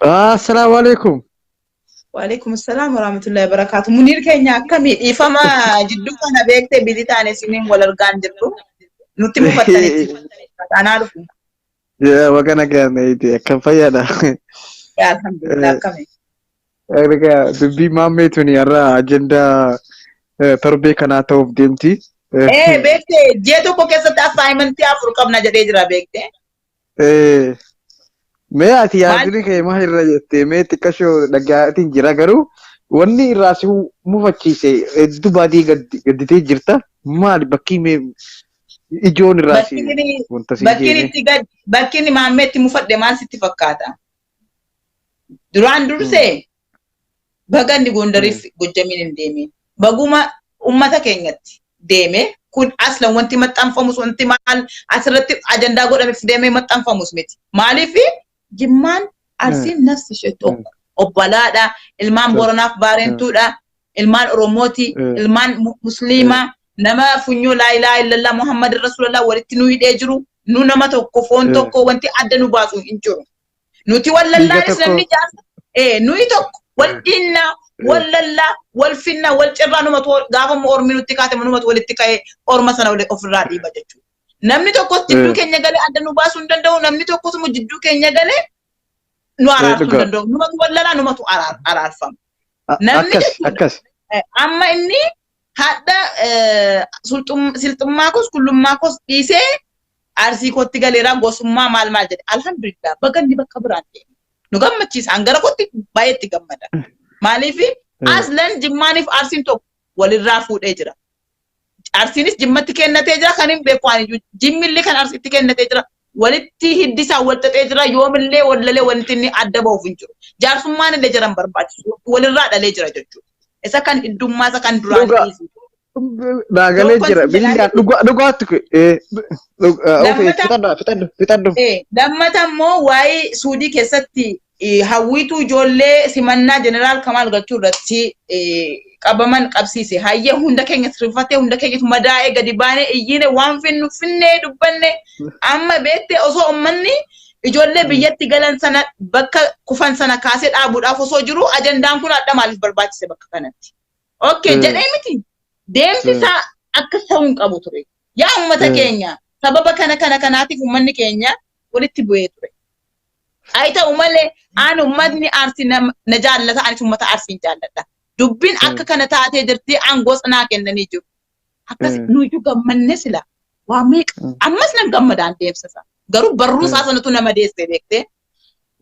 Assalaamu alaikum. Waalaikum assalam warahmatullahi wabarakatuh. Muniir keenya akkamii dhiifama jidduu kana beektee bili taane isiniin wal argaan jirru. Nutti mufattanitti. Anaa dhufu. Yaa wagana gaariidha akkam fayyaadha. Yaa alhamdulillah akkamii. Erga dubbii maammee tuni har'a ajendaa torbee kanaa ta'uuf deemti. Ee beektee ji'a tokko keessatti assaayimentii 4 qabna jedhee jira beektee. Mee ati yaadni kee maal irra jettee mee xiqqashoo dhagaatiin jira garuu wanni irraa si mufachiise hedduu baadii gadditee jirta maali bakkii mee ijoon irraa si wanta si Bakkiin jeene. itti gad bakkiin maammee itti mufadhe maal sitti fakkaata? Duraan dursee baga inni Gondariif Gojjamiin hin deemin. Baguma ummata keenyatti deeme kun aslan wanti maxxanfamus wanti maal asirratti ajandaa godhameef deemee maxxanfamus miti. Maaliif Jimmaan Arsiin nafsi ishee tokko obbolaadha, ilmaan Booranaaf Baareentuudha, ilmaan Oromooti, ilmaan Musliimaa, nama funyoo laa ilaaha illallah Muhammad Rasulallah walitti nu hidhee jiru, nu nama tokko foon tokko wanti adda nu baasu hin jiru. Nuti wal Dhiiga lallaanis tokko. namni jaarsa. Nuyi tokko wal dhiinnaa, wal lallaa, wal finnaa, wal cirraa numatu gaafa immoo ormi nutti kaate numatu walitti ka'ee orma sana ofirraa dhiiba jechuudha. Namni tokkos jidduu keenya galee adda nu baasuu hin danda'u, namni tokkos immoo jidduu keenya galee nu araarsuu hin Dhugaa. danda'u. Numatu wal lalaa, numatu araarfama. Namni Akkas jechuudha. akkas. Amma inni hadha silxummaa koos kullummaa koos dhiisee Arsii kootti galeera gosummaa maal maal jedhe. Alhamdulillah baga inni bakka biraan deeme. Nu gammachiisa. An gara kootti baay'ee itti gammada. Maaliif aslan Jimmaaniif Arsiin tokko walirraa fuudhee jira. Arsiinis Jimmatti kennatee jira kan hin beeku ani iyyuu. Jimmillee kan Arsiitti kennatee jira. Walitti hiddi isaa wal xaxee jira yoomillee wallalee wanti inni adda bahuuf hin jiru. Jaarsummaan illee jiran barbaachisu walirraa dhalee jira jechuudha. Isa kan hiddummaa isa kan duraan Dhugaa. dhiisu. Naagalee Tokkoon jira. si jedhaa Billaan miti. dhugaatti Lammata fixadhu fixadhu fixadhu. Lammata immoo waa'ee Suudii keessatti hawwiituu ijoollee simannaa jeneraal Kamaal Galchuu irratti qabaman qabsiise. Hayyee hunda keenya rifatee hunda keenyatu madaa'ee gadi baanee iyyine waan finnu finnee dubbanne amma beektee osoo uummanni ijoollee biyyatti galan sana bakka kufan sana kaasee dhaabuudhaaf osoo jiru ajandaan kun adda maaliif barbaachise bakka kanatti? Okay jedhee miti. Deemsi isaa akkas ta'uu hin qabu ture. Yaa uummata keenya sababa kana kana kanaatiif uummanni keenya walitti bu'ee ture. Haa ta'u malee aan uummatni Arsii na jaallata anis uummata Arsiin jaalladha. Dubbiin akka kana taatee jirti aangoo naa kennanii jiru. Akkas nuyyuu gammanne sila waa meeqa ammas nan gammadaan deemsa isaa. Garuu barruu isaa sanatu nama deesse beektee.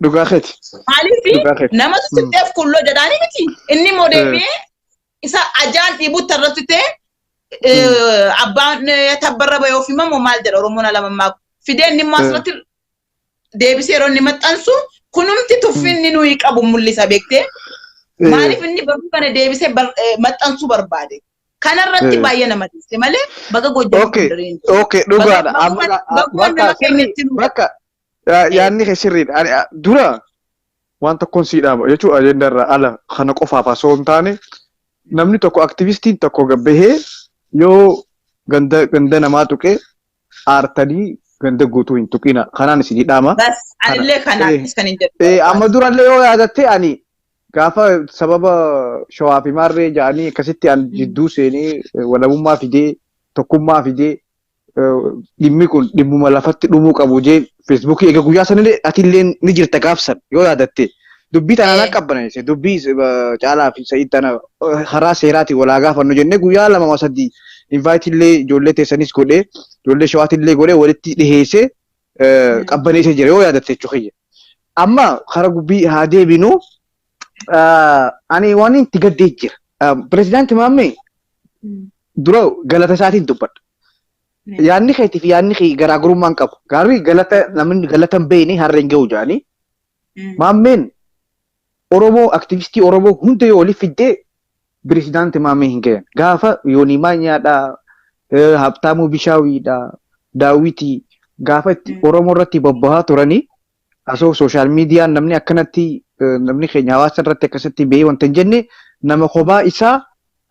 Dhugaa keeti. Maaliif Dhugaa keeti. namatu sitteef kulloo jedhaanii miti. Inni immoo deebi'ee isa ajaan dhiibutti irratti ta'e abbaan tabbarra bahee ofii mamoo maal jedha Oromoon alamammaa fidee inni immoo asirratti deebisee yeroo inni maxxansu kunumti tuffinni nuyi qabu mul'isa beektee. Maaliif inni barruu kana deebisee maxxansuu barbaade? Kanarratti baay'ee nama dhiiste malee baga Gojjam Okay. Gondariin jiru. Okay, Baga dhugaadha. Amma baguma bakka nama sirrii keenyatti nu bakka yaadni kee sirriidha. Ani dura waan tokkoon sii dhaaba jechuun ajandaa irraa ala kana qofaaf osoo hin taane namni tokko aktivistiin tokko gabbahee yoo ganda ganda namaa tuqee aartanii ganda guutuu hin tuqina. Kanaan isinii dhaama. Bas Kana. anillee kanaafis kan hin jedhu Amma barbaade. durallee yoo yaadatte ani gaafa sababa shawaa fi maarree ja'anii akkasitti an jidduu seenee walabummaa fidee tokkummaa fidee dhimmi kun dhimmuma lafatti dhumuu qabu jee feesbuukii eega guyyaa sanillee atillee ni jirta gaafsan yoo yaadatte dubbii tanaan akka qabbaneesse dubbii caalaa fi sa'id tana karaa seeraatiin walaa gaafannu jennee guyyaa 2 3 invite illee ijoollee teessanis godhee ijoollee shawaatillee godhee walitti dhiheessee qabbaneessee jira yoo yaadatte jechuu kiyya. Amma karaa gubbii haa deebinu ani waan itti gaddee jira. Pirezidaanti Maammee dura galata isaatiin dubbadha. Yaadni keetii fi yaadni kee garaagarummaa hin qabu. Gaarii galata namni galata hin beekne harreen hin gahu jedhanii. Maammeen Oromoo aktivistii Oromoo hunda yoo waliif fiddee pirezidaanti Maammee hin gahan. Gaafa Yoonii Maanyaadhaa, Habtaamuu Bishaawiidhaa, Daawwitii gaafa itti Oromoo irratti bobbahaa turanii asoo sooshaal miidiyaan namni akkanatti namni keenya hawaasa irratti akkasitti bahee wanta hin jenne nama kophaa isaa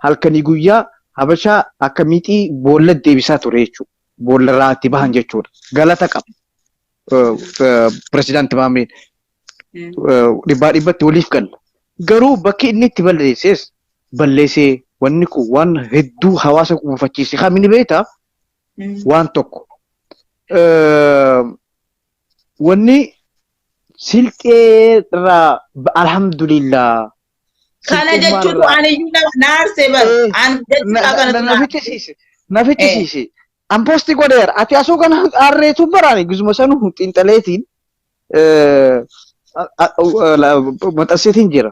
halkanii guyyaa Habashaa akka miixii boolla deebisaa ture jechuudha. Boolla irraa itti bahan jechuudha. Galata qaba. Pirezidaanti Maammeen. Dhibbaa dhibbatti waliif galla. Garuu bakki inni itti balleesses balleessee wanni kun waan hedduu hawaasa kuufachiise. Kamini beektaa waan tokko. Wanni silxee irraa alhamdulillah. Kana jechuutu ani iyyuu na aarsee bar. An jechuudha kanatu na fichisiise. Na fichisiise. An post godheera. Ati asoo kana harreetu baraani gizuma sanuu xiinxaleetiin maxxanseetiin jira.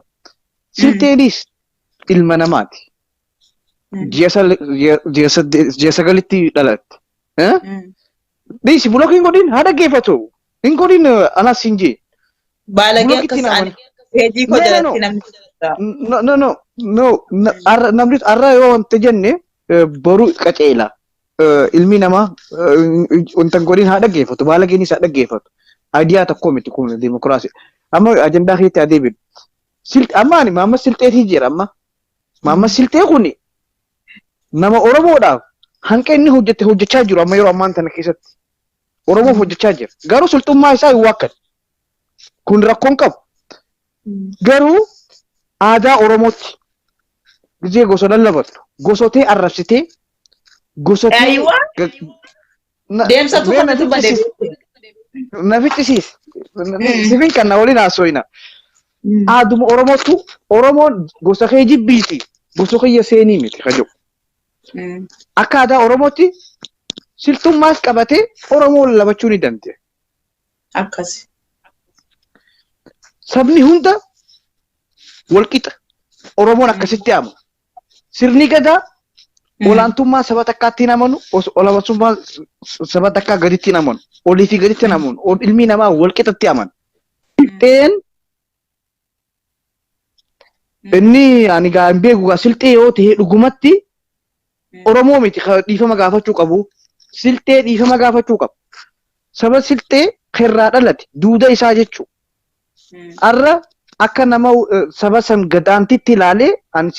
Silxeenis ilma namaati. Ji'a 9tti dhalatte. Dhiisi, block hin godhin, haa dhaggeeffatu. Hin godhin, anas hin jee. Baalagee akkas ani peejii koo jalatti namni. No, no, no, no, namni har'a yoo wanta jenne boru qaceela. Ilmi namaa wanta hin godhin, haa dhaggeeffatu. Baalageenis haa dhaggeeffatu. Idea tokko miti kun dimokiraasii. Amma ajandaa keetti haa deebinu. Amma ani maamma silxeetii jira amma. Maamma silxee kuni nama Oromoodhaaf hanqa inni hojjete hojjechaa jiru amma yeroo ammaan tana keessatti. Oromoof hojjechaa jira. Garuu sulxummaa isaa hin waakkan. Kun rakkoon qabu. Garuu aadaa Oromootti gizee gosa lallabattu gosotee arrabsitee gosotee. Ayiwa. Deemsatu kanatu badee. Na ficcisiis. Sifin kan na waliin haasofina. Aaduma Oromootu Oromoon gosa kee jibbiiti gosa kiyya seenii miti ka jedhu. Akka aadaa Oromootti silxummaas qabatee Oromoo lallabachuu ni danda'a. Akkasi. Sabni hunda walqixa. Oromoon akkasitti ama. Sirni gadaa olaantummaa saba takkaatti hin amanu, olaantummaa saba takkaa gaditti hin amanu, olii fi gaditti hin amanu, ilmi namaa walqixatti amana. Silxeen inni ani gaa hin beeku gaa silxee yoo ta'e dhugumatti Oromoo miti dhiifama gaafachuu qabu. Silxee dhiifama gaafachuu qabu. Saba silxee kerraa dhalate duuda isaa jechuudha. Har'a akka nama saba san gadaantitti ilaalee ani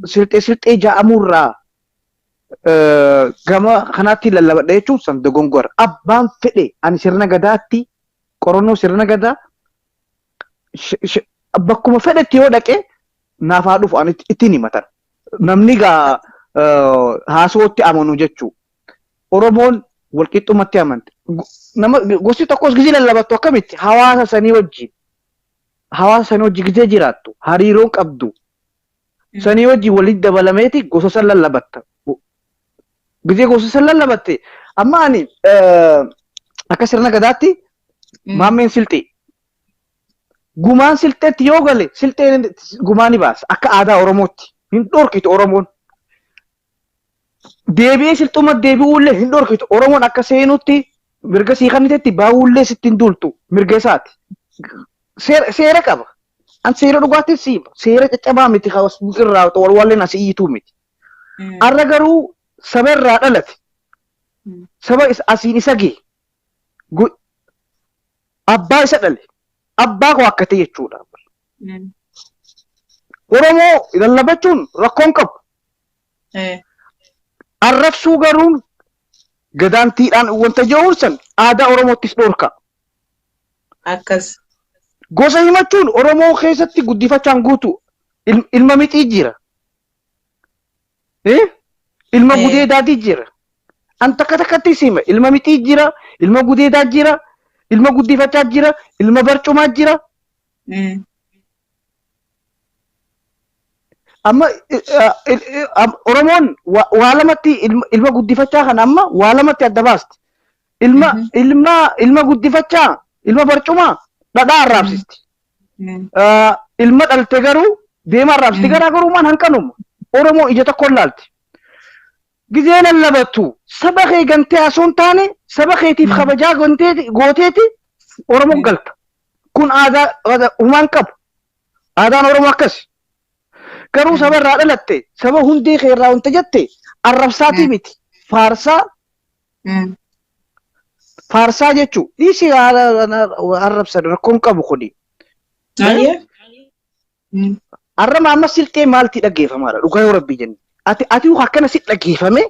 silxee silxee ja'amurraa gama kanaatti lallabadha jechuun san dogongora. Abbaan fedhe ani sirna gadaatti qorannoo sirna gadaa bakkuma fedhetti yoo dhaqe naaf haa dhufu, ani ittiin himatan. Namni gaa haasawootti amanu jechuu. Oromoon walqixxumatti amante. Nama gosti tokkos gizee lallabattu akkamitti hawaasa sanii wajjin gizee jiraattu hariiroon qabdu sanii wajjin walitti dabalameeti gosa san lallabatta. Gizee gosa san lallabatte amma ani akka sirna gadaatti maammeen silxee. Gumaan silxeetti yoo gale silxeen gumaa ni baasa akka aadaa Oromootti. Hin dhorkitu Oromoon. Deebi'ee silxummaa deebi'uullee hin dhorkitu. Oromoon akka seenutti mirga sii kennitetti baa'uullee sitti hin duultu mirga isaati. Seera qaba. An seera dhugaatiin siima. Seera caccabaa miti irraa walwalleen asii iyyituu miti. Har'a garuu saba irraa dhalate. Saba asiin isa gahe. Abbaa isa dhale. Abbaa koo akka ta'e jechuudha. Oromoo lallabachuun rakkoon qabu. Arrabsuu garuu gadaantiidhaan wanta jedhuun san aadaa Oromoottis dhorka. Akkas. Gosa himachuun Oromoo keessatti guddifachaan guutu ilma mixii jira. Ilma gudeedaatii jira. An takka takkatti sima ilma mixii jira, ilma gudeedaa jira, ilma guddifachaa jira, ilma barcumaa jira. Amma Oromoon waa lamatti ilma guddifachaa kana amma waa lamatti adda baasti. Ilma ilma ilma guddifachaa, ilma barcumaa dhadhaa arraabsisti. Ilma dhalte garuu deema arraabsisti. Garaagarummaan hanqanuma. Oromoo ija tokkoon laalti. Gizee lallabattu saba kee gantee osoo hin taane saba keetiif kabajaa gooteeti Oromoo galta. Kun aadaa uumaan qabu. Aadaan Oromoo akkas. Garuu saba irraa dhalatte saba hundee kee irraa wanta jette arrabsaatii miti. Faarsaa faarsaa jechuun dhiisi arrabsan rakkoon qabu kuni. Arraba amma silxee maalti dhaggeeffamaadha dhugaa yoo rabbii jenne. Ati akkana si dhaggeeffame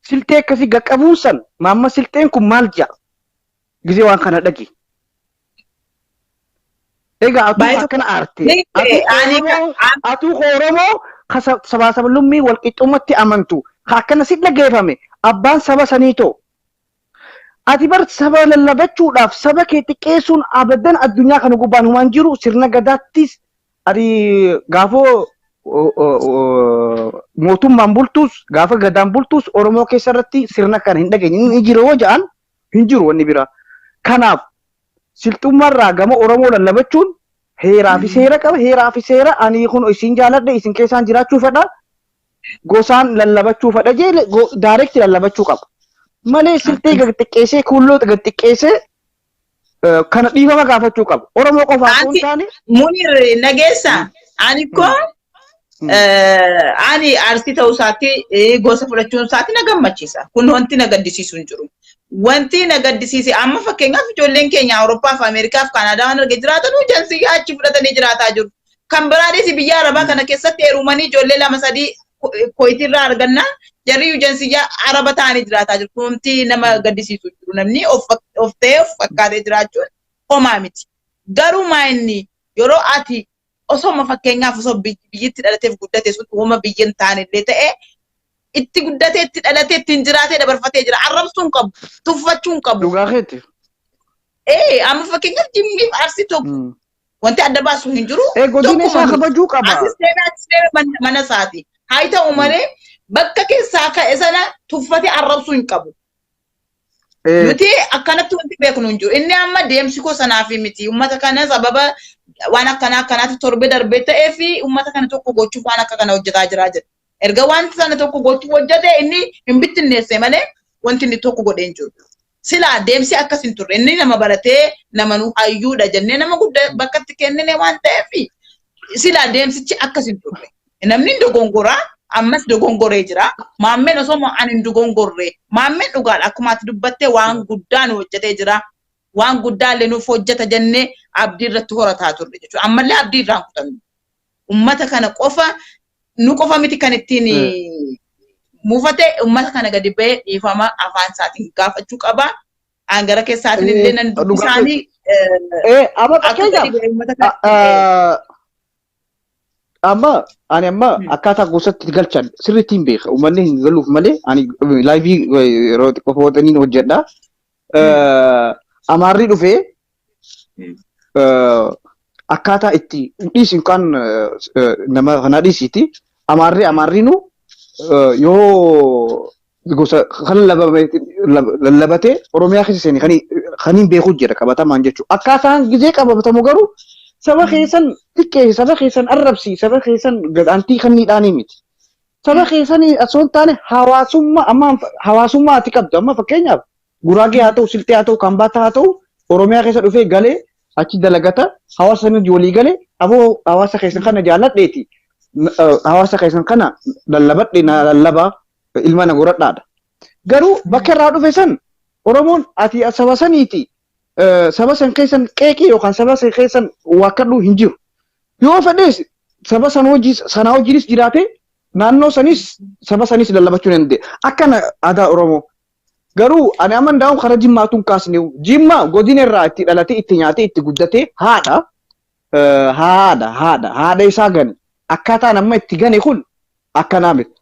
silxee akkasii qaqqabuun san maamma silxeen kun maal ja'a gizee waan kana dhagi. Egaa atuu Baay'ee akkana aarte. Ni Atuu ani Oromoo atuu Oromoo ka sabaa sablummii wal qixxummatti amantu ka akkana si dhageeffame abbaan saba sanii too. Ati bar saba lallabachuudhaaf saba kee xiqqeessuun abadan addunyaa kana gubbaan humaan jiru. Sirna gadaattis ati gaafoo mootummaan bultus, gaafa gadaan bultus, Oromoo keessa irratti sirna kana hin dhageenye. Inni jira yoo ja'an hin jiru wanni biraa. Kanaaf silxummaarraa gama Oromoo lallabachuun heeraa fi seera qaba. Heeraa fi seera ani kun isin jaaladhe, isin keessaan jiraachuu fedha, gosaan lallabachuu fedha jee direct lallabachuu qaba. Malee silxii gad xiqqeessee, kuulloo gad xiqqeessee kana dhiifama gaafachuu qaba. Oromoo qofaaf osoo hin taane. Munir, nageessa. Ani koo ani Arsii ta'uu isaatti, gosa fudhachuun isaatti na gammachiisa. Kun wanti na gaddisiisu hin jiru. Wanti na gaddisiise amma fakkeenyaaf ijoolleen keenya Awurooppaa fi Ameerikaa fi Kaanaadaa waan argee jiraatan jansiyyaa achi fudhatanii jiraataa jiru. Kan biraanis biyya Arabaa kana keessatti heerumanii ijoollee lama sadii Kuwaitirraa argannaan jarri jansiyyaa Araba ta'anii jiraataa jiru. Wanti nama gaddisiisu jiru. Namni of ta'ee of fakkaatee jiraachuun homaa miti. Garuu maa inni yeroo ati osoo fakkeenyaaf osoo biyyitti dhalateef guddate sun uumama biyya hin taane illee ta'e, itti guddatee, itti dhalatee, ittiin jiraatee dabarfatee jira. Arrabsuu hin qabu. Tuffachuu hin qabu. Dhugaa keeti. Ee, amma fakkeenyaaf Jimmii fi Arsii tokko. Wanti adda baasu hin jiru. Ee, godina isaa kabajuu qaba. Asis deemee asis deemee mana isaati. Haa ta'u malee bakka keessaa ka'e sana tuffatee arrabsuu hin qabu. Nuti akkanatti wanti beeknu hin jiru. Inni amma deemsi koo sanaaf miti. Uummata kana sababa waan akkanaa akkanaatti torbe darbee ta'ee fi uummata kana tokko gochuuf waan akka kana hojjetaa jira jedha. Erga wanti sana tokko gochuuf hojjete, inni hin bittinneesse malee wanti inni tokko godhee hin jiru. Silaa deemsi akkas hin turre. Inni nama baratee, nama nu hayyuudha jennee nama guddaa bakkatti kennine waan ta'eef, silaa deemsichi akkas hin turre. Namni hin dogongoraa, ammas dogongoree jira. Maammeen osoo ani hin dogongorre, maammeen dhugaadha, akkuma ati dubbattee waan guddaa nu hojjetee jira. Waan guddaa illee nuuf hojjeta jennee abdii irratti horataa turre jechuudha. Ammallee abdii irraa hin kutannu. Uummata kana qofa nu qofa miti kan ittiin muufate. Uummata kana gadi ba'ee dhiifama afaan isaatiin gaafachuu qaba. Angara keessaatiin illee nan dubbisaanii. Amma fakkeenyaaf amma ani amma akkaataa gosatti galchan sirriitti hin beeka. Uummanni hin galuuf malee ani live yeroo xiqqoo footaniin hojjedha. Amaarri dhufee akkaataa itti dhiisi yookaan nama kana dhiisiiti. Amaarri amaarriinu yoo gosa kan lallabatee Oromiyaa keessa seene kan hin beeku jira qabatamaan jechuudha. Akkaataan gizee qabatamu garuu saba keessan xiqqeessi, saba keessan arrabsi, saba keessan gadaantii kan miidhaanii miti. Saba keessan osoo hin taane hawaasummaa amma hawaasummaa ati qabdu, amma fakkeenyaaf Guraagee haa ta'u, Silxee haa ta'u, Kambaataa haa ta'u, Oromiyaa keessa dhufee galee achi dalagata, hawaasa sanii walii galee, aboo hawaasa keessan kana jaalladheeti, hawaasa keessan kana lallabadhe, na lallabaa, ilma na godhadhaadha. Garuu bakka irraa dhufe san Oromoon ati saba saniiti, saba san keessan qeeqii yookaan saba san keessan waakkadhuu hin jiru. Yoo fedhees saba san hojii sanaa hojiinis jiraate, naannoo sanis saba sanis lallabachuu ni danda'a. Akkana aadaa Oromoo. Garuu ani amma ndaa'uun karaa Jimmaatu hin kaasne. Jimma godina irraa itti dhalatee, itti nyaatee, itti guddatee haadha haadha haadha haadha isaa gane. Akkaataan amma itti gane kun akkanaa miti.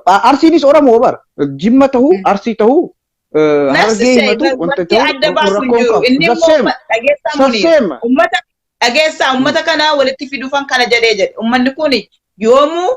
Arsiinis Oromoo bara. Jimma ta'uu, Arsii ta'uu, Harargee himatu wanta ta'u adda baasu hin jiru. Inni immoo dhageessaa muni. Uummata dhageessaa, uummata kana walitti fiduufan kana jedhee jedhe. Uummanni kun yoomuu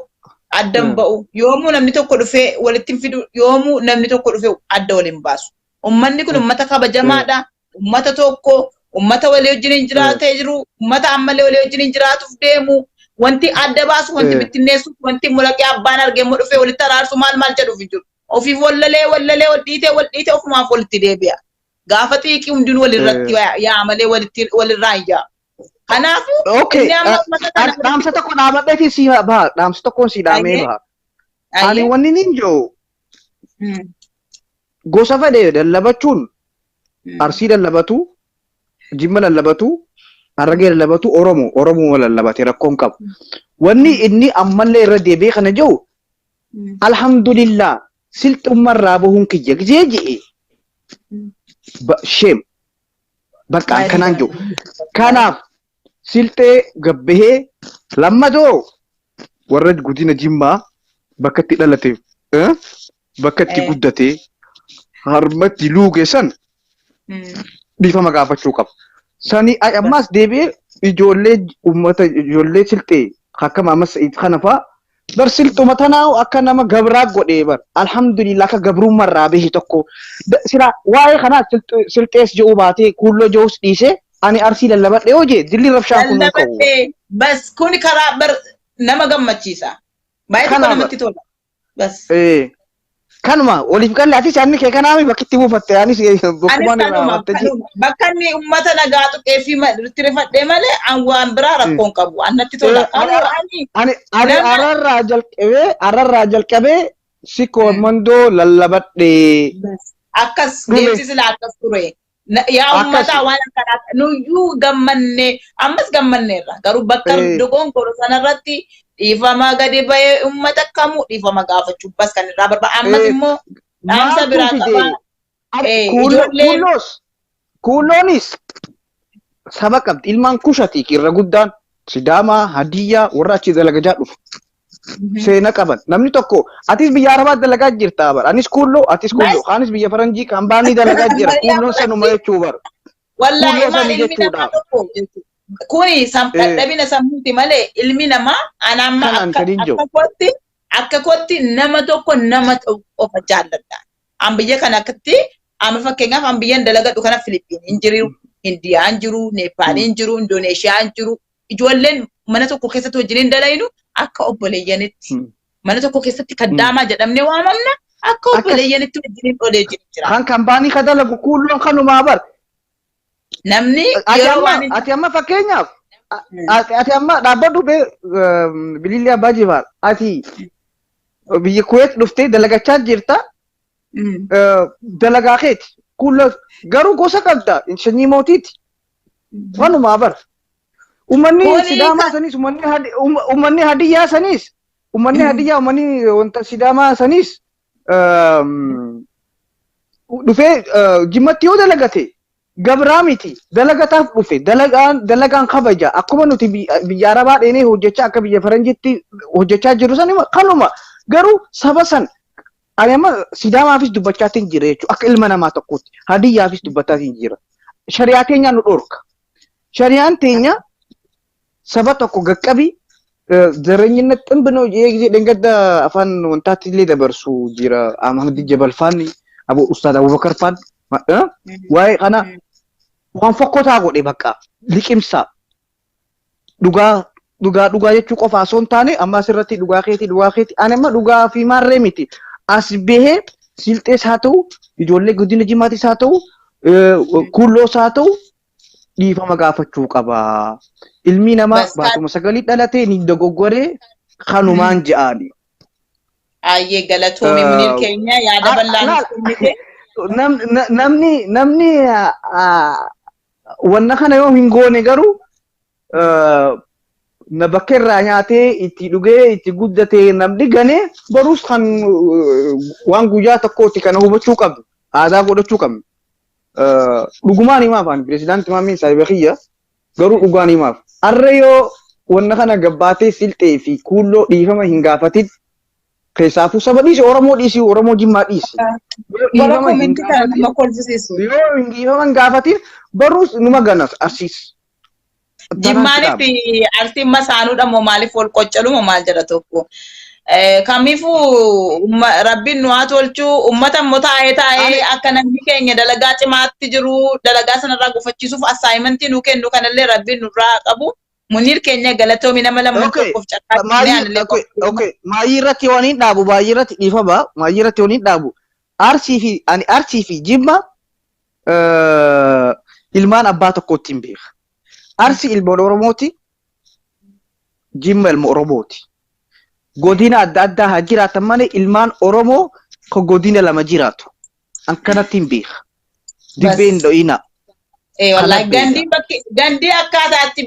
adda hin ba'u. Yoomuu namni tokko dhufee walitti hin fidu. Yoomuu namni tokko dhufee adda waliin baasu. Uummanni kun uummata kabajamaadha. Uummata tokko, uummata walii wajjin jiraatee jiru, uummata ammallee walii wajjin jiraatuuf deemu. Wanti adda baasu, wanti bittinneessu, wanti mulaqee abbaan argee immoo dhufee walitti araarsu maal maal jedhuuf hin jiru. Ofiif wallalee wallalee, wal dhiitee wal dhiitee, ofumaaf walitti deebi'a. Gaafa xiiqii hundinuu walirratti yaa malee walitti walirraa hin yaa'u. Kanaafuu inni amma uummata kana Dhaamsa tokko dhaabadheetii si baha. Dhaamsa tokkoon si dhaamee baha. Ani wanni nin jiru gosa fedhe lallabachuun, Arsii lallabatu, Jimma lallabatu, Harargee lallabatu, Oromoo Oromoo lallabate rakkoon qabu. Wanni inni ammallee irra deebi'ee kana jiru, alhamdulillah silxummarraa bahuun kiyya gizee je'e, sheem bakka akkanaan jiru. Kanaaf Silxee gabbahee lammatoo warra godina Jimmaa bakka itti dhalate, bakka itti guddate, harmatti luuge san dhiifama gaafachuu qaba. Sani ammas deebi'ee ijoollee uummata, ijoollee Silxee akka Maammas Sa'iid kana fa'aa bar, silxuma tanaa akka nama gabraa godhee bar, alhamdulillah, akka gabrummaa irraa bahe tokko. Sila waa'ee kanaa Silxees jedhuu baatee, Kuulloo jedhus dhiisee, ani Arsii lallabadhe yoo jee, dilli rabshaan kun hin ka'u. Lallabadhee bas, kuni karaa bar nama gammachiisa. Baay'ee tokko Kanaa bar. Namatti tola. Bas. Kanuma waliif galle. Atis yaadni kee kanaami bakki itti buufatte, anis Anis bakkumaan irraa kanuma hafatte ji. Kanuma bakka inni uummata nagaa tuqee fi itti rifadhee malee an waan biraa rakkoon qabu. An natti tola. Ani Karaa ani ani nama ararraa jalqabee Sikoo Mandoo lallabadhe. Akkas Dhume. deemsi sila akkas ture. Yaa Akkas. uummataa, waan akkanaa nuyyuu gammanne, ammas gammanneerra, garuu bakka dogongoro sanarratti dhiifama gadi bahee uummata kamuu dhiifama gaafachuu bas kan irraa barbaada. Ammas immoo dhaamsa Maaltu biraa fide? qaba. Ijoolleen Kuulloos kuulloonis saba qabdi. Ilmaan Kushati irra guddaan Sidaamaa, Hadiyyaa, warra achi dalagajaa dhufu. Seena qaban. Namni tokko, atis biyya Arabaa dalagaa jirta bar. Anis kuulloo, atis kuulloo. Kaanis biyya Faranjii kan baanii dalagaa jira. Kuulloon sanuma jechuu bar. Wallaahi Kuulloo maal sanii ilmi namaa jechuudha. tokko jechuudha. Kuni dadhabina sammuuti malee ilmi namaa ana amma Kanaan akka kan hin jiru. akka kootti nama tokko nama ta'u qofa jaalladha. An biyya kana akkatti, amma fakkeenyaaf, an biyyan dalagadhu kana Filipiin hin jiru, Hindiyaan jiru, Neepaaliin jiru, Indoneeshiyaan jiru. Ijoolleen mana tokko keessatti wajjin dalaynu akka obboleeyyanitti. Mana tokko keessatti kaddaamaa jedhamnee waamamna, akka obboleeyyanitti wajjin olee jira. Kan baanii ka dalagu kuulloon kanumaa bar. Namni Ati yeroo amma waan ati amma fakkeenyaaf, ati amma dhaabbadhu bee, Bilillee Abbaa Jifaar, ati biyya Kuweet dhuftee dalagachaa jirta, dalagaa keeti kuulloo, garuu gosa qabda, sanyii mootiiti, wanumaa bar. Uummanni Sidaamaa sanis, uummanni Hadiyyaa sanis, uummanni Hadiyyaa, uummanni wanta Sidaamaa sanis dhufee Jimmatti yoo dalagate gabraa miti, dalagataaf dhufe. Dalagaan kabaja. Akkuma nuti biyya Arabaa dheenee hojjechaa, akka biyya Faranjitti hojjechaa jirru san kanuma. Garuu saba san, ani amma Sidaamaafis dubbachaatiin jira jechuudha, akka ilma namaa tokkootti. Hadiyyaafis dubbachaatiin jira. Shari'aa teenya nu dhorka. Shari'aan teenya saba tokko gaqqabi ዘረኝነት ጥንብ ነው ጊዜ ደንገዳ afaan wantaatti illee dabarsu jira. Ahmad Jabal faanni, Abu Ustaad Abubakar faan waa'ee kana waan fokkotaa godhe. Bakka liqimsa dhugaa dhugaa dhugaa jechuu qofa osoo hin taane, amma asirratti dhugaa keeti, dhugaa keeti. Ani amma dhugaa fi maarree miti, as bahee Silxees haa ta'u, ijoollee godina Jimaatis haa ta'u, Kuulloos haa ta'u, dhiifama gaafachuu qaba. Ilmi namaa baatuma sagalii dhalatee ni dogoggoree, kanumaan je'aani. Ayyee, galatoomi Muniir keenya, yaada bal'aa nuuf kennite. Namni wanna kana yoo hin goone garuu, na bakka irraa nyaatee itti dhugee itti guddatee namni ganee baruus kan waan guyyaa tokkooti. Kana hubachuu qabdu, aadaa godhachuu qabnu. Dhugumaan himaaf, ani pirezidaantii Maammiin saahiba kiyya, garuu dhugaan himaaf. Arra yoo wanna kana gabbaatee Silxee fi Kuulloo dhiifama hin gaafatin, keessaafuu saba dhiisi, Oromoo dhiisi, Oromoo Jimmaa dhiisi. Yoo Bara dhiifama hin comment kana gaafatin, nama kolfisiisu. Yoo hin dhiifama hin gaafatin, baruus numa ganas Arsiis. Jimmaanii fi Arsiin masaanuudha moo maaliif wal qoccalu moo maal jedha tokko. Kamiifuu Rabbiin nu haa tolchu. Uummata immoo taa'ee taa'ee akka namni keenya dalagaa cimaatti jiru dalagaa sanarraa gufachiisuuf assignment nu kennu kanallee Rabbiin nurraa qabu. Muniir keenya, galatoomi, nama lamman tokkoof carraa kennee anillee Okay. Maayii irratti waan hin dhaabu, baay'ee irratti dhiifama. Maayii irratti waan hin dhaabu. Arsii fi ani Arsii fi Jimma ilmaan abbaa tokkootti hin beeka. Arsii ilma Oromooti. Jimma ilma Oromooti. Godina adda addaa haa jiraatan malee, ilmaan Oromoo ka godina lama jiraatu. Akkanatti hin beeka. Dibbee hin dho'ina. Wallahi Kana beeka. Gandii bakki gandii akkaataatti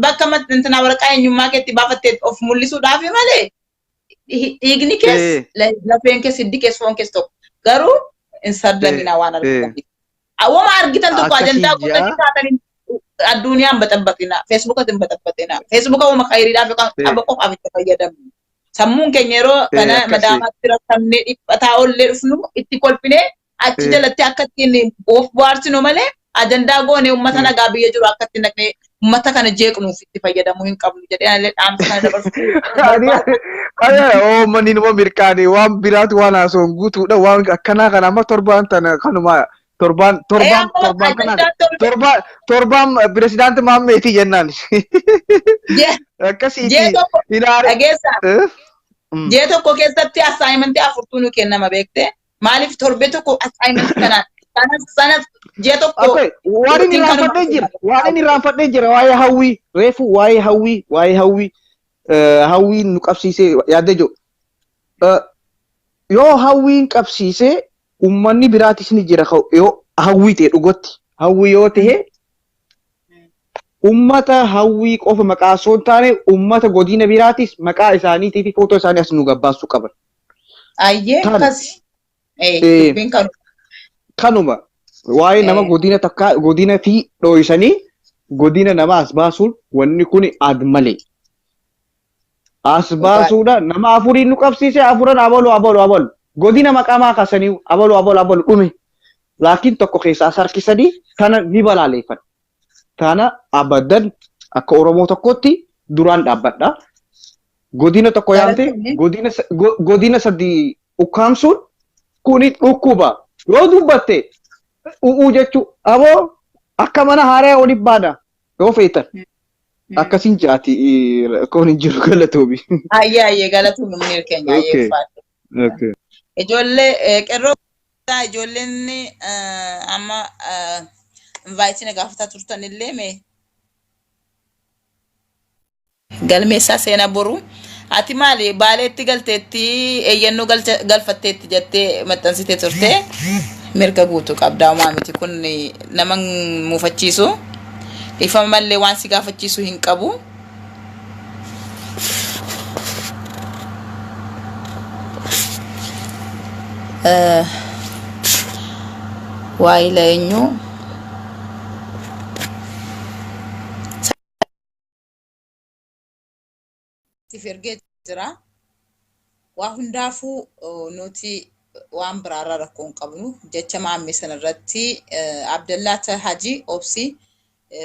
bakka intina waraqaa eenyummaa keetti baafattee of mul'isuudhaaf malee, dhiigni kees, lafeen kees, hiddi kees, foon kees tokko, garuu hin sardamina waan argitan. Awwama argitan tokko Akkasii ajandaa jaa. godhanii kaatanii Addunyaan baxabbatina. Feesbuukatti hin baxabbatina. Feesbuuka uuma khayriidhaaf yookaan qaba qofaaf itti fayyadamnu. Sammuun keenya yeroo kana madaamaatti rakkannee dhiphataa ollee dhufnu itti kolfinee achi jalatti akka ittiin of bohaarsinu malee ajandaa goone uummata nagaa biyya jiru akka ittiin dhaqnee uummata kana jeeqnuuf itti fayyadamuu hin qabnu jedhee anallee dhaamsa kana dabarsuu barbaada. Uummanni numa mirqaane waan biraatu waan haasa'uun guutuudha waan akkanaa kana amma torbaan tana kanuma torbaan torbaan torbaan kana torbaan torbaan pirezidaanti Maammeetii jennaan. Akkasiiti. Jee tokko Ilaali. Dhageessaa. Jee tokko keessatti assignmentii afurtuu nu kennama beekte. Maaliif torbee tokko assignmentii kanaan sanas sanas jee tokko Okay, waan inni yookiin kanuma irraanfadhee jira. Waan inni irraanfadhee jira waa'ee hawwii. Reefu waa'ee hawwii, waa'ee hawwii. Hawwiin nu qabsiisee yaadde jiru. Yoo hawwiin qabsiisee uummanni biraatis ni jira yoo hawwii ta'e dhugatti. Hawwii yoo ta'e ummata hawwii qofa maqaa osoo hin taane ummata godina biraatis maqaa isaaniitii fi footoo isaanii as nu gabbaasuu qaban. Ayyee Tana. akkasi. Dubbiin kanuma. Kanuma waa'ee nama godina takkaa godina fi dhooysanii godina nama as baasuun wanni kun ad malee. As baasuudha nama afuriin nu qabsiise afuran abalu abalu abalu godina maqaa kaasanii abalu abalu abalu dhume. Laakiin tokko keessaa as harkisanii tana ni balaaleeffadha. Tana abadan akka Oromoo tokkotti duraan dhaabbadha. Godina tokko yaamte Galatoomi. godina sadii ukkaamsuun kuni dhukkuba. Yoo dubbatte u'uu jechuu aboo akka mana haaraa waliif baana yoo feetan. Akkasiin jaati rakkoon hin jiru galatoomi. Ayyee ayyee galatoomi Munir keenya ayyee ulfaadhu. Ijoollee qeerroo ijoolleen amma invite na gaafataa turtan illee mee galmeessaa seenaa boru. Ati maali Baaleetti galteetti eeyyannoo galfatteetti jettee maxxansitee turte mirga guutuu qabdaa homaa miti kun nama hin muufachiisu. Dhiifama mallee waan si gaafachiisu hin qabu. Waa'ila eenyu? Siif ergee jira. Waa hundaafuu nuti waan biraarraa rakkoo hin qabnu. Jecha maammee sanarratti Abdallaa Hajii Obsi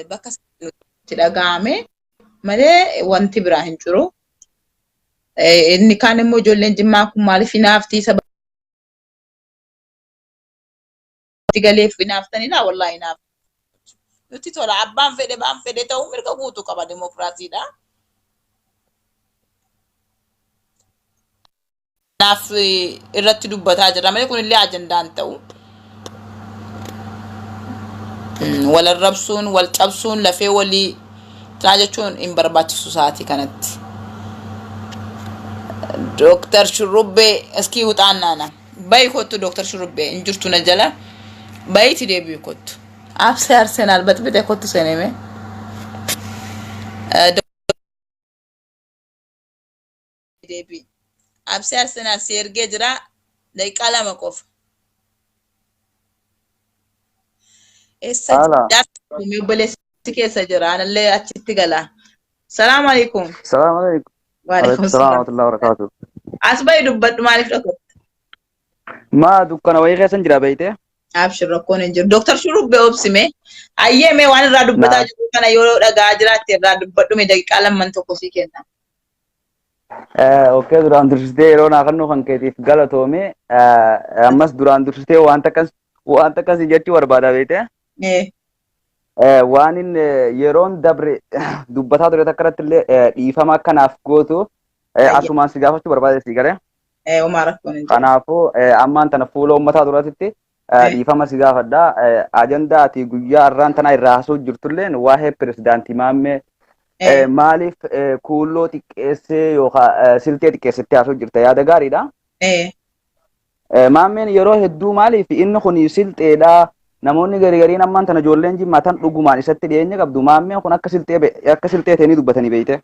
bakka nutti dhaga'ame malee wanti biraa hin jiru. Inni kaan immoo ijoolleen Jimmaa kun maaliif hinaaftii saba galeef hinaaftanidha wallaahi hinaaf. Nutti tola abbaan fedhe baan fedhe ta'uu mirga guutuu qaba dimokiraasiidha. Kanaaf irratti dubbataa jira malee kunillee ajandaan ta'u. Wal arrabsuun, wal cabsuun, lafee walii taa jechuun hin barbaachisu sa'aatii kanatti. Dooktar Shurrubbee iskii wuxaan naana. Bayi kottu Dooktar Shurrubbee hin jirtu na jala. Bayiiti deebi'u kottu. Absee Arsenaal baxbixee kottu seeneme. Deebi'i. Absee Arsenaal si ergee jira. Daqiiqaa 2 qofa. Eessa Haala. jaarsi obboleessi keessa jira. Anallee achitti gala. Salaamu alaikum. Salaam alaikum. Waalaikum Alaikum salaam salaam. warahmatullahi wabarakatuh. As bahi dubbadhu maaliif dhokkatta? Maa dukkana wayii keessan jira beeyte? Abshir rakkoon hin jiru. Dooktar Shurrubbee obsime. Ayyee mee waan irraa dubbataa Naa. jiru kana yoo dhagaa jiraatte irraa dubbadhu mee daqiiqaa lamman tokko sii kenna. Okkee duraan dursitee yeroo naa kennuu kan keetiif galatoomi. Ammas duraan dursitee wanta akkas wanta akkasii jechuu barbaada beekte. Waan inni yeroon dabre dubbataa ture takka irratti illee dhiifama akkanaaf gootu asumaan si gaafachuu barbaade si galee. Homaa rakkoon hin jiru. Kanaafuu ammaan tana fuula uummataa duratti dhiifama si gaafadha. Ajandaa ati guyyaa har'aan tana irraa haasa'u jirtulleen waa'ee pirezidaantii Maammee maaliif kuulloo xiqqeessee yookaan siltee xiqqeessettee haasa'u jirta yaada gaariidha. Maammeen yeroo hedduu maaliif inni kun silxeedha. Namoonni garii gariin ammaan tana ijoolleen jimmaa tan dhugumaan isatti dhiyeenya qabdu maammeen kun akka silxee akka silxee ta'anii dubbatanii beeyte.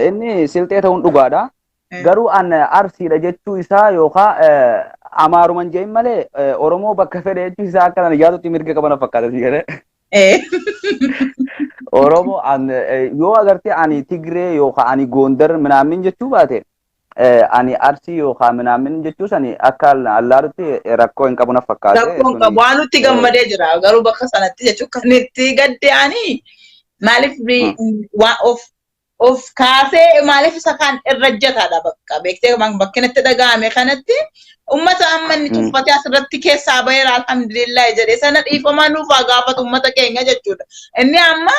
Inni silxee ta'uun dhugaadha. Garuu an arsiidha jechuu isaa yookaan amaaruman jeen malee Oromoo bakka fedhe jechuu isaa akka nan yaadutti mirga qabana fakkaata si galee. Oromoo yoo agartee ani Tigree yookaan ani Gondar minaamin jechuu baate ani Arsii yookaan minaamin jechuu sani akka allaarutti rakkoo hin qabu na fakkaate. Rakkoo hin qabu. Waan nutti gammadee jira. Garuu bakka sanatti jechuun kan itti gadde'anii maaliif waan of kaasee maaliif isa kaan irra jataadha bakka beektee bakki natti dhaga'ame kanatti ummata amma inni tuffatee asirratti keessaa baheera alhamdulillah jedhee sana dhiifamaa nuuf haa gaafatu ummata keenya jechuudha. Inni amma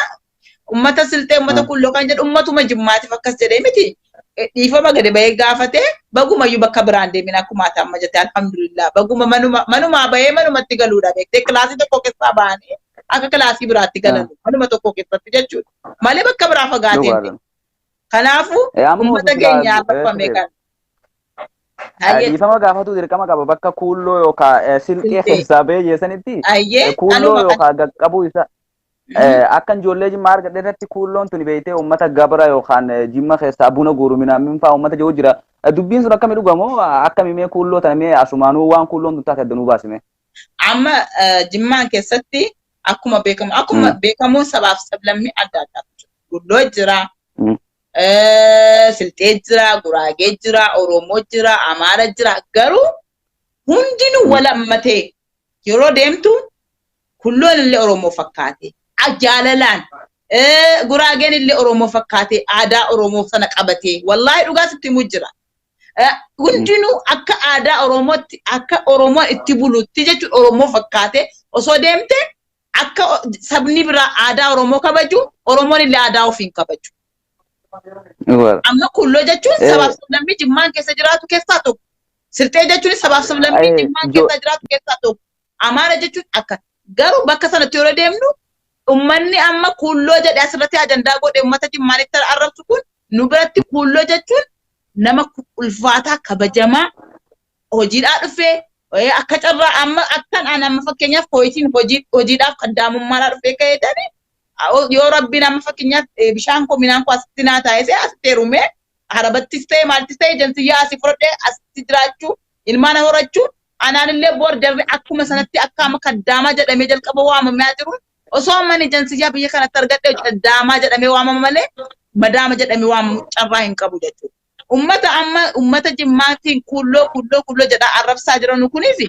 ummata Silxee ummata Kulloo kan jedhu ummatuma Jimmaatiif akkas jedhee miti. Dhiifama gadi bahee gaafatee bagumayyuu bakka biraan deemin akkuma ati amma jette alhamdulillah baguma manumaa bahee manumatti galuudha beektee kilaasii tokko keessaa bahanii akka kilaasii biraatti galan manuma tokko keessatti jechuudha. Malee bakka biraa fagaatee hin. Kanaafuu uummata keenya arrabfame kan. Dhiifama gaafatu dirqama qaba bakka kuulloo yookaan silxee keessaa bahee jeessanitti kuulloo yookaan qaqqabuu isa. Akka ijoollee Jimmaa argadhe irratti kuulloon tuni beektee uummata gabra yookaan Jimma keessaa buna guuru minaamin fa'aa uummata jiru jira. Dubbiin sun akkami dhugamoo akkami mee kuulloo tana mee asumaanuu waan kuulloon tun taate adda nuu baasime. Amma Jimmaan keessatti akkuma beekamu sabaaf sablammii adda addaatu jira. Kuulloo jira, Silxee jira, Guraagee jira, Oromoo jira, Amaara jira. Garuu hundinuu wal hammatee yeroo deemtu Kulloon illee Oromoo fakkaate jaalalaan Guraageen illee Oromoo fakkaate aadaa Oromoo sana qabatee wallaahi dhugaa sitti himuu jira. Hundinuu akka aadaa Oromootti akka Oromoon itti bulutti jechuun Oromoo fakkaate osoo deemte akka sabni biraa aadaa Oromoo kabaju Oromoon illee aadaa ofiin kabaju. Amma Kulloo jechuun sabaaf sablammii Jimmaan keessa jiraatu keessaa tokko. Silxee jechuun sabaaf sablammii Jimmaan keessa jiraatu keessaa tokko. Amaara jechuun akka garuu bakka sanatti yeroo deemnu ummanni amma Kuulloo jedhe asirratti ajandaa godhe ummata Jimmaanitti arrabsu kun nu biratti Kuulloo jechuun nama ulfaataa kabajamaa hojiidhaa dhufee akka carraa amma akkan an amma fakkeenyaaf hojiin hojiidhaaf kaddaamummaadhaa dhufee ka'eetani yoo rabbiin amma fakkeenyaaf bishaan koo midhaan koo asitti naa taa'ee asitti heerumee harabattis ta'e maaltis ta'e jansiyyaa asii fudhadhee asitti jiraachuu ilmaan horachuu anaan illee bor jarri akkuma sanatti akka amma kaddaamaa jedhamee jalqaba waamamaa jiru osoo amma ani jansiyyaa biyya kanatti argadhe kaddaamaa jedhamee waamama malee madaama jedhamee waamamu carraa hin qabu jechuudha. Ummata amma ummata Jimmaatiin kuulloo kuulloo kuulloo jedhaa arrabsaa jiran kunis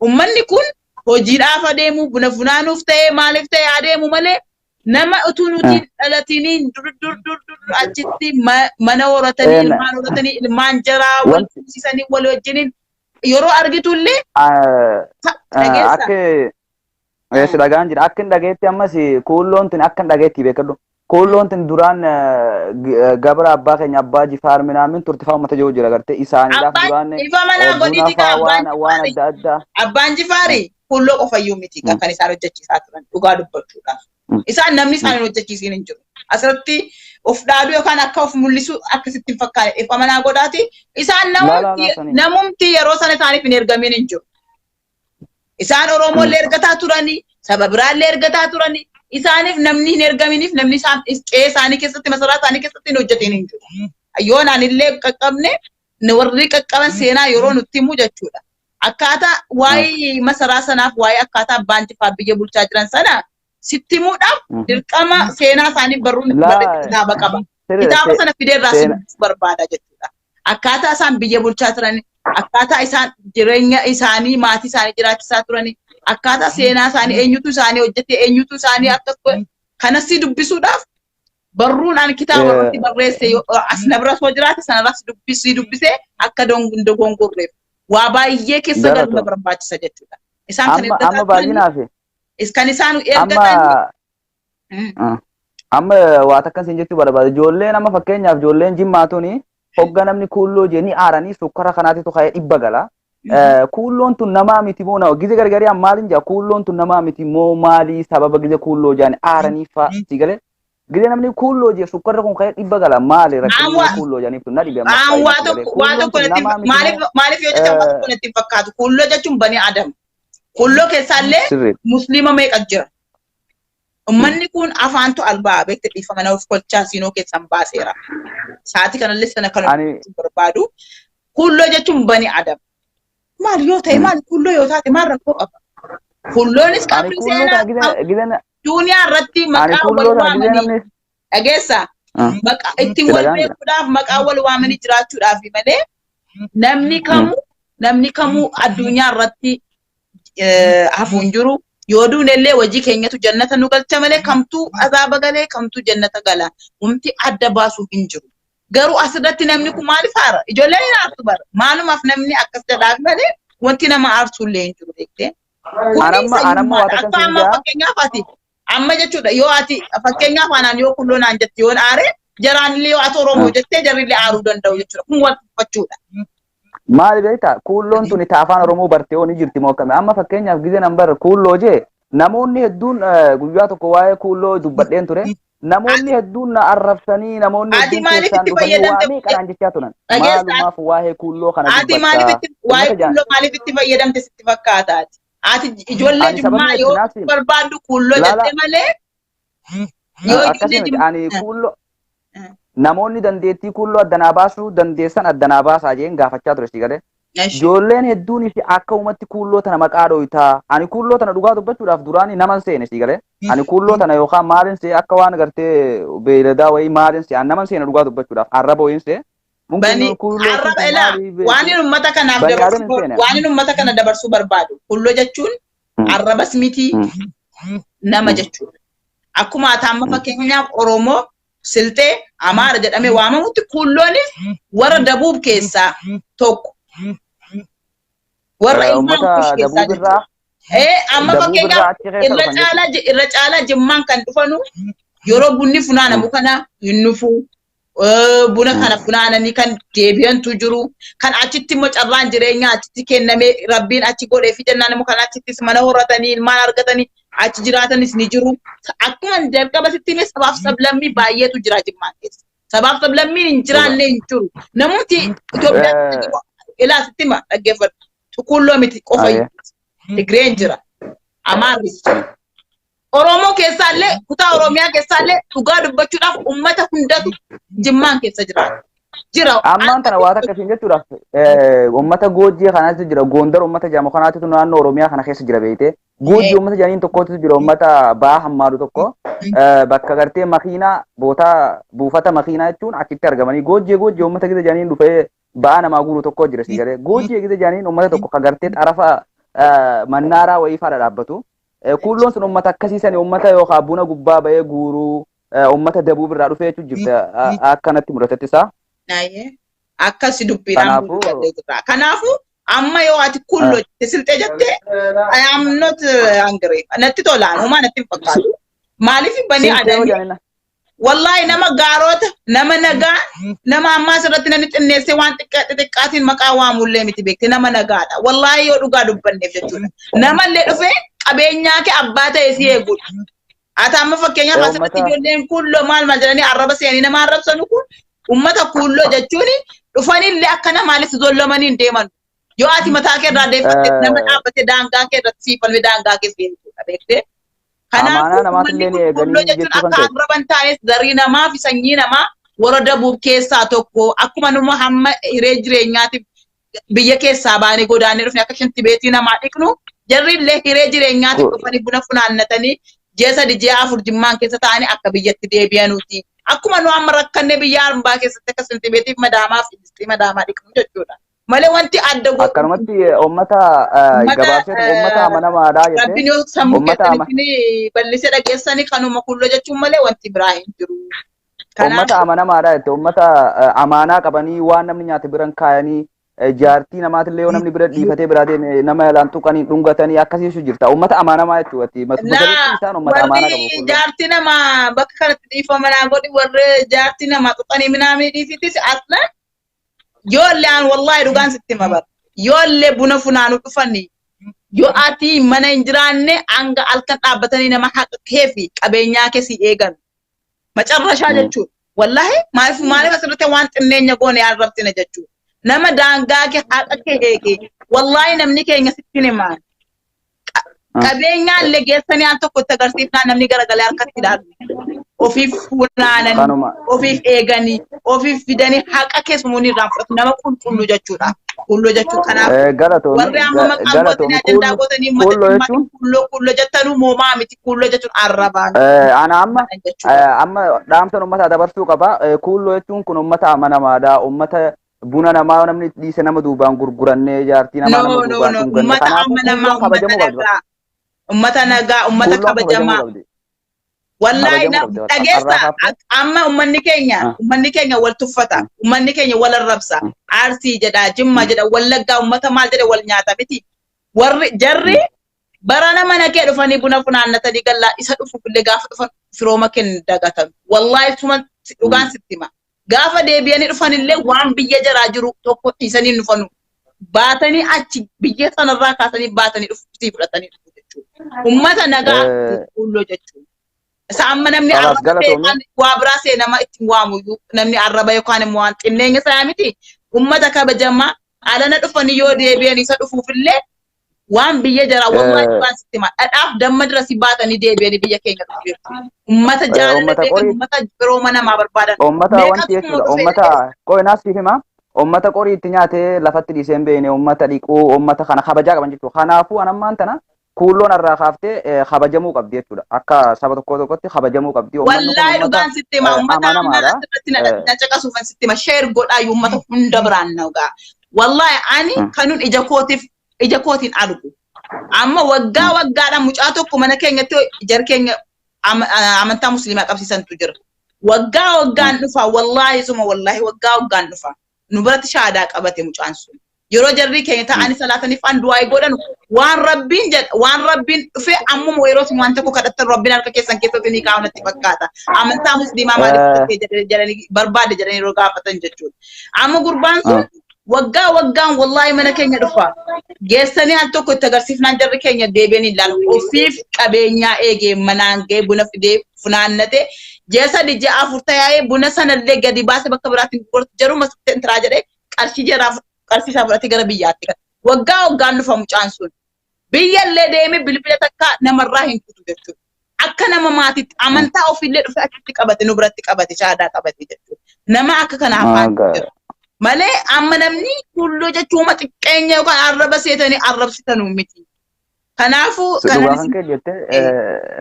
ummanni kun hojiidhaaf adeemu buna funaanuuf ta'ee maaliif ta'ee adeemu malee nama utuu nuti dhalatiniin dur dur dur dur achitti mana horatanii ilmaan horatanii ilmaan jaraa wal fuusisanii wal wajjiniin yeroo argitu illee dhageessa. Akka si dhagaan jira akka hin dhageetti ammas kuulloon tun akka hin dhageetti beekadhu. Kuulloon tun duraan gabra abbaa keenya abbaa Jifaar minaamin turte fa'aa uummata jiru jira gartee isaaniidhaaf duraan buna fa'aa waan adda addaa. Abbaan Jifaari kuulloo qofayyuu miti kan isaan hojjechiisaa turan dhugaa dubbachuudhaaf. Isaan namni isaan hin hojjechiisiin hin jiru. Asirratti of dhaaduu yookaan akka of mul'isu akkasitti hin fakkaane ifa manaa godhaati. Isaan namumti yeroo sana isaaniif hin ergamiin hin jiru. Isaan Oromollee ergataa turanii, saba biraallee ergataa turanii, isaaniif namni hin ergaminiif namni isaan qe'ee isaanii keessatti masaraa isaanii keessatti hin hojjetiin hin jiru. Yoo naan illee qaqqabne warri qaqqaban seenaa yeroo nutti himu jechuudha. Akkaataa waa'ee masaraa sanaaf waa'ee akkaataa abbaan Jifaar biyya bulchaa jiran sana sitti himuudhaaf dirqama seenaa isaanii barruun itti barreesse kitaaba qaba. Kitaaba sana fidee irraa si dubbisuu barbaada jechuudha. Akkaataa isaan biyya bulchaa turan, akkaataa isaan jireenya isaanii maatii isaanii jiraachisaa turan, akkaataa seenaa isaanii eenyutu isaanii hojjete, eenyutu isaanii akkas godhe kanas si dubbisuudhaaf barruun ani kitaaba irratti barreesse as na bira osoo jiraate sanarraas dubbisii dubbisee akka dogongorreef waa baay'ee keessa galuu na barbaachisa jechuudha. Isaan kan Amma baay'inaaf. Kan isaan ergatan. Amma waa takkan siin jechuu barbaada. Ijoolleen amma fakkeenyaaf ijoolleen Jimmaa tuni hogga namni kuulloo jee ni aaranii sukkara kanaatitu ka'ee dhibba gala. Kuulloon tun namaa miti moo nama gize gargarii maalin jaa kuulloon tun namaa miti moo maalii sababa gize kuulloo jaani aaranii faa si galee. Gize namni kuulloo jee sukkarri kun ka'ee dhibba gala maali rakkinni kuulloo jaaniif tun na dhibe amma. Waa tokko maaliif yoo jettan waa tokko natti hin fakkaatu kuulloo jechuun bani Adam. Kuulloo keessaallee musliima meeqa jira. Ummanni kun afaantu albaa beekte dhiifama na of kolchaa siinoo keessan baaseera. Sa'aatii kanallee sana kan barbaadu. Kuulloo jechuun bani Adam. Maal yoo ta'e maal kuulloo yoo taate maal rakkoo qaba? Kuulloonis qabri seenaa. Addunyaa irratti Ani maqaa wal kuulloo sana gisee waamanii namni dhageessa. Maqaa ittiin wal Dalagaan jira. beekuudhaaf, maqaa wal waamanii jiraachuudhaaf malee namni kamuu addunyaa irratti hafuu hin jiru. Yoo duunellee hojii keenyatu jannata nu galcha malee kamtuu azaaba galee kamtuu jannata gala. Wanti adda baasuu hin jiru. Garuu asirratti namni kun maaliif aara? Ijoolleen hin aartu bara. Maalumaaf namni akkas jedhaaf malee wanti nama aarsu illee hin jiru, beektee. Kuni Anamma waa sanyummaadha. takkan Akka siin amma jaa. Fakkeenyaaf ati amma jechuudha, yoo ati fakkeenyaaf anaan yoo kulloo naan jette yoon aare, jaraan illee yoo ati Oromoo jettee jarri illee aaruu danda'u jechuudha. Kun wal tuffachuudha. Maali beektaa, kuulloon tuni ta afaan Oromoo bartee ni jirti moo akkami? Amma fakkeenyaaf gizee nan bara kuulloo jee namoonni hedduun guyyaa tokko waa'ee kuulloo dubbadheen ture. Namoonni hedduun na arrabsanii, namoonni Ati hedduun maaliif keessaan itti dhufanii waa fayyadamte? meeqanaan jechaa turan. Dhageessa. Maalumaaf waa'ee kuulloo kana Ati maaliif dubbattaa? itti waa'ee Uummata jaan. kuulloo maaliif itti fayyadamte sitti fakkaataati? Ati ijoollee Ani sababni Jimmaa itti yoo naaf himi. barbaaddu kuulloo Laala. jette malee yoo Akkasii ijoollee miti. Jimmaa Ani kuulloo namoonni dandeettii kuulloo addanaa baasuu dandeessan addanaa baasaa jeen gaafachaa ture, si galee. Ijoolleen hedduun ishee akka uumatti kuulloo tana maqaa dho'itaa. Ani kuulloo tana dhugaa dubbachuudhaaf duraanii naman seene, si galee. Ani kuulloo tana yookaan maalin see, akka waan gartee beeyladaa wayii maalin see, ani naman seene dhugaa dubbachuudhaaf arraba wayiin see. Bani arraba ilaa waan inni uummata kanaaf Bani dabarsuu Aadam hin seene. waan inni uummata kana dabarsuu barbaadu, kuulloo jechuun arrabas miti, nama jechuudha. Akkuma ati amma fakkeenyaaf Oromoo, Silxee, Amaara jedhamee waamamutti, kuulloonis warra Dabuub keessaa tokko. Warra ilmaan Uummata Kush keessaa Dabuub irraa jechuudha. Amma Dabuub irraa fakkeenyaaf achi keessa irra dhufan jechuudha. caalaa irra caalaa Jimmaan kan dhufanu yeroo bunni funaanamu kana hin dhufu. Buna kana funaananii kan deebi'antu jiru. Kan achitti immoo carraan jireenyaa achitti kennamee, Rabbiin achi godhee fi jennaan immoo kan achittis mana horatanii, ilmaan argatanii achi jiraatanis ni jiru. Akkuma jalqaba sitti hime, sabaaf sablammii baay'eetu jira Jimmaan keessa. Sabaaf sablammiin hin jiraanne hin jiru. Namooti Itoophiyaa keessa jiru ilaa sitti hima, dhaggeeffadhu. Kuulloo miti qofa. Tigreen jira. Amaarris jira. Oromoo keessaallee, kutaa Oromiyaa keessaallee, dhugaa dubbachuudhaaf uummata hundatu Jimmaan keessa jiraata. Jira. Ammaan tana waa takka isin jechuudhaaf, uummata Goojjii kanaatu jira. Goondar uummata jedhamu kanaatu naannoo Oromiyaa kana keessa jira, beeyte. Goojjii uummata jedhaniin tokkotu jira, uummata ba'aa hammaadu tokko bakka gartee makiinaa bootaa buufata makiinaa jechuun achitti argamanii Goojjii Goojjii uummata gisa jedhaniin dhufee ba'aa namaa guuru tokko jira, si galee. Goojjii gisa jedhaniin uummata tokko ka gartee xarafa mannaaraa wayii faana dhaabbatu. Kuulloon sun uummata akkasiisani, uummata yookaan buna gubbaa bahee guuruu, uummata Dabuub irraa dhufee jechuun jirta akkanatti mul'atetti isaa. Akkasi dubbiidhaan guutuu jirra. Kanaafuu amma yoo ati kulloo jette, Silxee jette, I am not angry. Natti tolaan homaa natti hin fakkaatu. Maaliif banii adanii wallahi nama gaarota, nama nagaa, nama ammaa asirratti namni xinneessee waan xiqqaa xixiqqaatiin maqaa waamullee miti, beekte, nama nagaadha. Wallahi yoo dhugaa dubbanneef jechuudha. Namallee dhufee qabeenyaa kee abbaa ta'e si eegudha. Ati amma fakkeenyaaf asirratti ijoolleen kulloo maal maal jedhanii arraba seenii nama arrabsanu, kun uummata kulloo jechuun dhufanillee akka namaanis zollomanii hin deeman. Yoo ati mataa kee irraa deeffatte, nama dhaabbate daangaa kee irratti siifalme daangaa kee seentuudha, beektee. Kanaafuu uummanni kun kulloo jechuun akka arraba hin taanes, zarii namaa fi sanyii namaa warra Dabuub keessaa tokko, akkuma numa hamma hiree jireenyaatiif biyya keessaa baanee godaannee dhufne akka shintibeetii namaa dhiqnu, jarri illee hiree jireenyaatiif dhufanii buna funaannatanii ji'a 3, ji'a 4 Jimmaan keessa taa'anii akka biyyatti deebi'anuuti. Akkuma nu amma rakkanne biyya hambaa keessatti akka shintibeetiif madaamaa fi distii madaamaa dhiqnu jechuudha. Malee wanti adda godhu. Akkanumatti uummata gabaabseetu uummata amanamaadha jettee. Rabbiin yoo sammuu keessanitti bal'isee dhageessanii, kanuma kulloo jechuun malee wanti biraa hin jiru. Uummata amanamaadha jette, uummata amaanaa qabanii, waan namni nyaate biran kaayanii, jaartii namaatillee yoo namni bira dhiifatee biraa deeme nama yalaan tuqanii dhungatanii akkasiisu jirta. Uummata amanamaa jechuudha. Matuma isaan uummata amaanaa qabu. Warri jaartii namaa bakka kanatti dhiifama naa godhi, warri jaartii namaa tuqanii minaamii dhiisitis aslan yoollee an wallahi dhugaan sitti hima bara. Yoollee buna funaanuu dhufanii, yoo ati mana hin jiraanne, hanga halkan dhaabbatanii nama haqa kee fi qabeenyaa kee si eegan. Macarrashaa jechuudha. Wallahi maaliif maaliif asirratti waan xinneenya goone arrabsina jechuudha. Nama daangaa kee, haqa kee eege, wallahi namni keenya sitti himaan. Qabeenyaa illee geessanii al tokko itti agarsiifnaa namni garagalee harkatti ilaalu. Ofiif funaananii, ofiif eeganii, ofiif fidanii haqa keessumoonni irraan fudhatu nama qulqulluu jechuudha. Kulloo jechuun kanaaf warri amma maqaa gootanii ajandaa gootanii uummata dhimma kulloo kulloo jettanuu moomaa miti kulloo jechuun arrabaan. Ana amma amma dhaamsan uummataa dabarsuu qaba. Kulloo jechuun kun uummata amanamaadha. Uummata buna namaa namni dhiise nama duubaan gurgurannee jaartii namaa nama duubaan dhunganne. Uummata amanamaa, uummata nagaa, uummata nagaa, uummata kabajamaa. Wallaahi dhageessa amma uummanni keenya wal tuffata, uummanni keenya wal arrabsa, Arsii jedha, Jimma jedha, Wallaggaa uummata maal jedha wal nyaata miti. Warri jarri barana mana kee dhufanii buna funaannatanii gallaa isa dhufuufillee gaafa dhufan firooma kennu dagatan. Wallaahi suma dhugaan sitti hima. Gaafa deebi'anii dhufanillee waan biyya jaraa jiru tokko dhiisanii dhufanu. Baatanii achi biyya sanarraa kaasanii baatanii dhufuu fudhatanii dhufu jechuudha. Uummata nagaa kulloo jechuudha. Isa amma namni arraba waa biraa seenama ittiin waamuyyuu namni arraba yookaan immoo waan xinneenya isaa miti. Uummata kabajamaa alana dhufanii yoo deebi'an isa dhufuufillee waan biyya jaraa wallaahi dhugaan sitti hima. Dhadhaaf damma dura si baatanii deebi'anii biyya keenya dhufu jechuudha. Uummata jaalala beekan, uummata firooma namaa barbaadan. Uummata wanti jechuudha. Uummata qo'inaas siif hima. Uummata qorii itti nyaatee lafatti dhiisee hin beekne, uummata dhiquu, uummata kana kabajaa qaban jechuudha. Kanaafuu anammaan tana kuulloon irraa kaaftee kabajamuu qabdi jechuudha. Akka saba tokko tokkotti kabajamuu qabdi. Wallaahi dhugaan sitti hima. Uummata ammaa asirratti na caqasuufan sitti hima. Sheer godhaa uummata hunda biraan na dhugaa. Wallaahi ani kanuun ija kootiin argu. Amma waggaa waggaadhaan mucaa tokko mana keenyatti jar keenya amantaa musliimaa qabsiisantu jira. Waggaa waggaan dhufa wallaahi suma wallaahi waggaa waggaan dhufa. Nu biratti shaadaa qabate mucaan sun. Yeroo jarri keenya taa'anii salaatanii faan du'aa godhan waan rabbiin jedha waan rabbiin dhufee ammuma yeroo sun waan tokko kadhattan rabbiin harka keessan keessatti ni kaa'u natti fakkaata. Amantaa musliimaa maaliif jedhanii barbaade jedhanii yeroo gaafatan jechuudha. Amma gurbaan sun waggaa waggaan wallaahi mana keenya dhufa. Geessanii al tokko itti agarsiifnaan jarri keenya deebi'anii ilaalu. Ofiif qabeenyaa eegee manaan ga'ee buna fidee funaannate ji'a 3 ji'a 4 taa'ee buna sanallee gadi baasee bakka biraatiin gurguratu jaruma intiraa jedhee qarshii jaraa qarshii isaa fudhatee gara biyyaatti gala. Waggaa waggaan dhufa mucaan sun. Biyyallee deemee bilbila takka namarraa hin kutu jechuudha. Akka nama maatiitti amantaa ofiillee dhufee achitti qabate nu biratti qabate shaadaa qabate jechuudha. Nama akka kanaa afaan jira. Malee amma namni kulloo jechuuma xiqqeenya yookaan arraba seetanii arrabsitanuu miti. Kanaafuu Dhugaa kan kee jette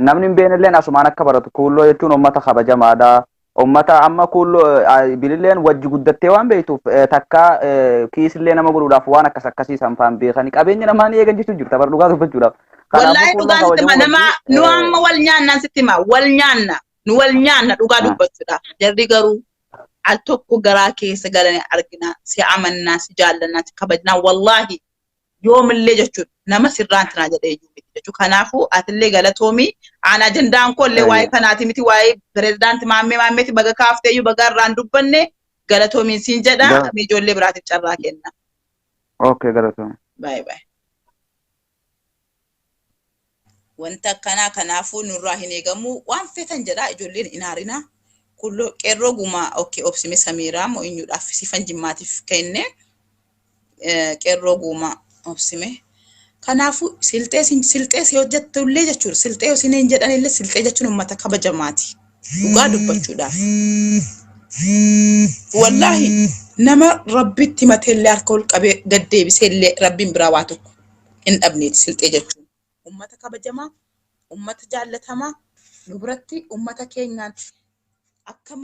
namni hin beeknelleen asumaan akka baratu kuulloo jechuun uummata kabajamaadha. Uummata amma kuulloo bililleen wajji guddattee waan beektuuf takka kiisillee nama godhuudhaaf waan akkas akkasii san faan beekanii qabeenya namaa ni eegan jechuun jirta bara dhugaa dubbachuudhaaf. Wallaahi dhugaan sitti hima nama nu amma wal nyaannaan sitti hima wal nyaanna nu wal nyaanna dhugaa dubbachuudhaaf jarri garuu al tokko garaa keessa galanii argina si amannaa si jaallannaa si kabajnaa wallaahi yoomillee jechuudha nama sirraan tinaa jedhee iyyuu miti jechuudha. Kanaafuu atillee galatoomii aan ajandaan koo illee waa'ee kanaati miti waa'ee pirezidaanti Maammee Maammeeti baga kaaftee iyyuu baga irraan dubbanne galatoomiin siin jedha ijoollee biraatiif carraa kenna. Okay galatoomii. Baay'ee baay'ee. Wanta akkanaa kanaafuu nurraa hin eegamu waan feetan jedha ijoolleen hin aarinaa. Kulloo qeerroo gumaa okay obsime Samiiraa moo eenyuudhaaf sifan jimmaatiif kenne qeerroo gumaa obsime. Kanaafuu silxee si hojjettullee jechuudha. Silxee isiniin jedhanillee silxee jechuun uummata kabajamaati. Dhugaa dubbachuudhaaf. Wallaahi nama rabbitti mateellee harka ol qabee gad deebiseellee rabbiin biraa waa tokko hin dhabneeti silxee jechuun. Uummata kabajamaa, uummata jaallatamaa, nu biratti uummata keenyaan akka